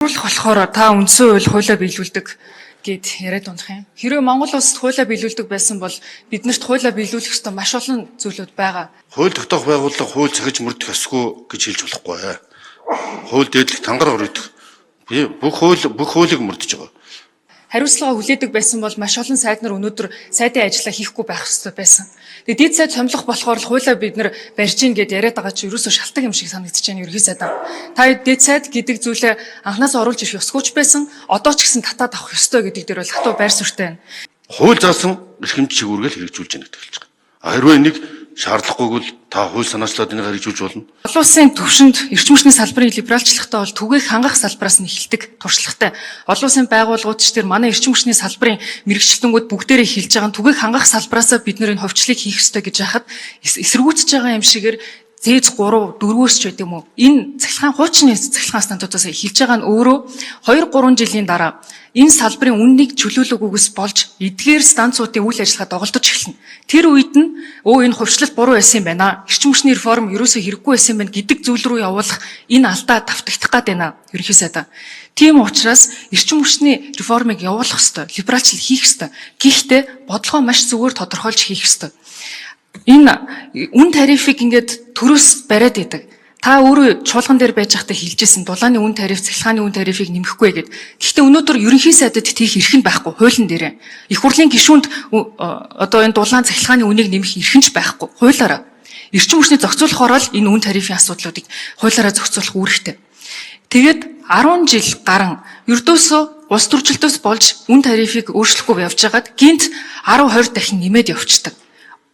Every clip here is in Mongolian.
Харуулах болохоор та үндсэн хууль хуулиа биелүүлдэг гэд яриад унах юм. Хэрвээ Монгол улсад хуулиа биелүүлдэг байсан бол биднэрт хуулиа биелүүлэх ёстой маш олон зүйлүүд байгаа. Хууль тогтоох байгууллага хууль захиж мөрдөх ёсгүй гэж хэлж болохгүй. Хууль дээдлэх тангараг өргөдөх. Би бүх хуулийг мөрдөж байгаа. Хариуцлага хүлээдэг байсан бол маш олон сайд нар өнөөдөр сайдын ажлаа хийхгүй байх ёстой байсан. Тэгээ дид сайд сомлох болохоор л хуулиа бид нар барьж гин гэд яриад байгаа чи ерөөсөө шалтгаан юм шиг санагдаж байна ерхий сайдаа. Та дид сайд гэдэг зүйлээ анханаас оруулж ирэх ёсгүй ч байсан, одоо ч гэсэн татаад авах ёстой гэдэг дээр бол хатуу байр суурьтай байна. Хууль заасан эрхэмж чигүүргээл хэрэгжүүлж яах гэдэг хэлж байгаа. А хэрвээ энийг шаардлагагүйг бол та хууль санаачлаад энийг хэрэгжүүлж болно. Олон улсын төвшөнд эрчим хүчний салбарын либералчлахтай бол түгээх хангах салбараас нь эхэлдэг туршлагатай. Олон улсын байгууллагууд ч тэр манай эрчим хүчний салбарын мэргэжилтэнгүүд бүгдээрээ хэлж байгаа нь түгээх хангах салбараасаа бид нэр энэ хувьчлалыг хийх ёстой гэж яхад эсэргүүцэж байгаа юм шигээр зээж 3 4-өөс ч байд юм уу. Энэ цахилгаан хуучны цахилгаан стандартаас эхэлж байгаа нь өөрөө 2 3 жилийн дараа энэ салбарын үннийг чөлөөлөгүйгээс болж эдгээр станцуудын үйл ажиллагаа доголдож эхэлнэ. Тэр үед нь өө энэ хувьчлал буруу байсан юм байна. Эрчим хүчний реформ ерөөсөө хэрэггүй байсан юм байна гэдэг зүйл рүү явуулах энэ алдаа давтагдах гад байна. Ерөнхий сайдаа. Тийм учраас эрчим хүчний реформыг явуулах ёстой, либералчлал хийх ёстой. Гэхдээ бодлогоо маш зүгээр тодорхойлж хийх ёстой. Энэ үн тарифыг ингээд төрөөс бариад идэг. Та өөрөө чуулган дээр байж байхдаа хэлжсэн дулааны үн тариф, цахилгааны үн тарифыг нэмэхгүй гэд. Гэхдээ өнөөдөр ерөнхий сайдад тийх эрх нь байхгүй хуулийн дээрээ. Их хурлын гишүүнд одоо энэ дулаан цахилгааны үнийг нэмэх эрх нь ч байхгүй хуулиараа. Эрчим хүчний зохицуулахоор л энэ үн тарифын асуудлуудыг хуулиараа зохицуулах үүрэгтэй. Тэгээд 10 жил гарan ердөөсөө улс төрчлөлтөөс болж үн тарифыг өөрчлөхгүй явж байгаад гинт 10 20 дахин нэмээд явцдаг.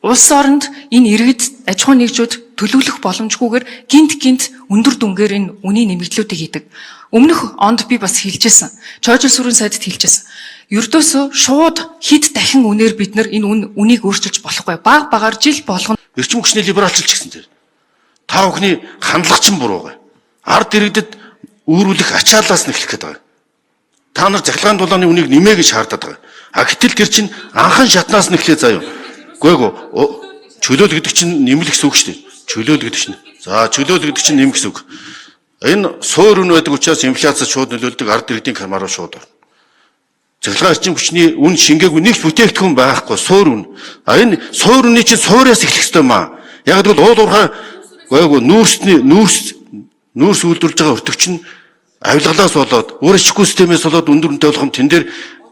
Улс оронд энэ иргэд аж ахуйн нэгжүүд төлөвлөх боломжгүйгээр гинт гинт өндөр дүнгээр энэ үнийн нэмэгдлүүдийг хийдэг. Өмнөх онд би бас хэлжсэн. Чойжол сүрэн сайдад хэлжсэн. Ердөөсөө шууд хэд дахин үнээр бид нар энэ үн үнийг өөрчилж болохгүй. Баг багаар жил болгоно Эрчим хүчний либералчилч гэсэн тэр. Та бүхний хандлага чинь буруу байгаа. Ард иргэдэд үүрүүлэх ачааллаас нь эхлэх гээд байгаа. Та нар цахилгаан дулааны үнийг нэмээ гэж шаардаад байгаа. А гэтэл тэр чинь анхан шатнаас нь эхлэе заяа. Үгүй ээ. Чөлөөл гэдэг чинь нэмэл гэсэн үг шүү дээ. Чөлөөл гэдэг чинь. За чөлөөл гэдэг чинь нэм гэсэн үг. Энэ суур үн байдаг учраас инфляц шууд нөлөөлдөг, ард иргэдийн кармаараа шууд орно. Цахилгаан эрчим хүчний үн шингээгүй нэг ч бүтээгдэхүүн байхгүй суур үн. А энэ суур үнний чинь суураас эхлэх ёстой юм аа. Яг гэвэл уул уурхай гойгоо нүүрсний нүүрс үйлдвэрлэж байгаа өртөгч нь авилгалаас болоод өөр ашиггүй системээс болоод өндөр үнэтэй болох юм тэн дээр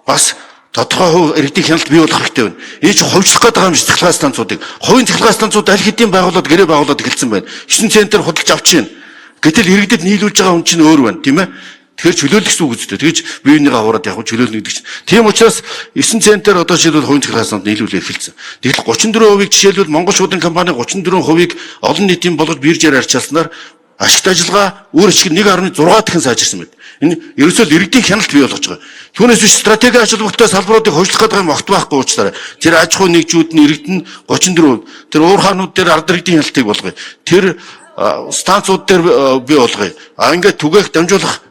бас тодорхой хувь иргэдийн хяналт бий болох хэрэгтэй байна. Энэ чинь хувьчлах гээд байгаа юм шиг цахилгаан станцуудыг. Хувийн цахилгаан станцууд аль хэдийн байгуулад гэрээ байгуулад эхэлсэн байна. 9 центр худалж авч байна. Гэтэл иргэдэд нийлүүлж байгаа хүн чинь өөр байна, тийм ээ? Тэгэхээр чөлөөлөх гэсэн үг үстэй. Тэгэж бие биенийгээ аваад яг чөлөөлнө гэдэг чинь. Тийм учраас 9 центр одоо жишээлбэл хувийн цахилгаан станц нийлүүлээ эхэлсэн. Тэгэл 34%-ийг жишээлбэл Монгол шуудан компани 34%-ийг олон нийтийн болгож биржээр арчаалснаар ашигт ажиллагаа үр ашиг 1.6 дахин сайжирсан байд. Энэ ерөөсөө л иргэдийн хяналт бий болгож байгаа. Түүнээс биш стратеги ач холбогдолтой салбаруудыг хөгжүүлэх гэдэг юм огт байхгүй уучлаарай. Тэр аж ахуй нэгжүүд нь иргэд нь 34%. Тэр уурхаанууд дээр ард иргэдийн хяналтыг болгоё. Тэр станцууд дээр бий болгоё. А ингээд түгээх дамжуулах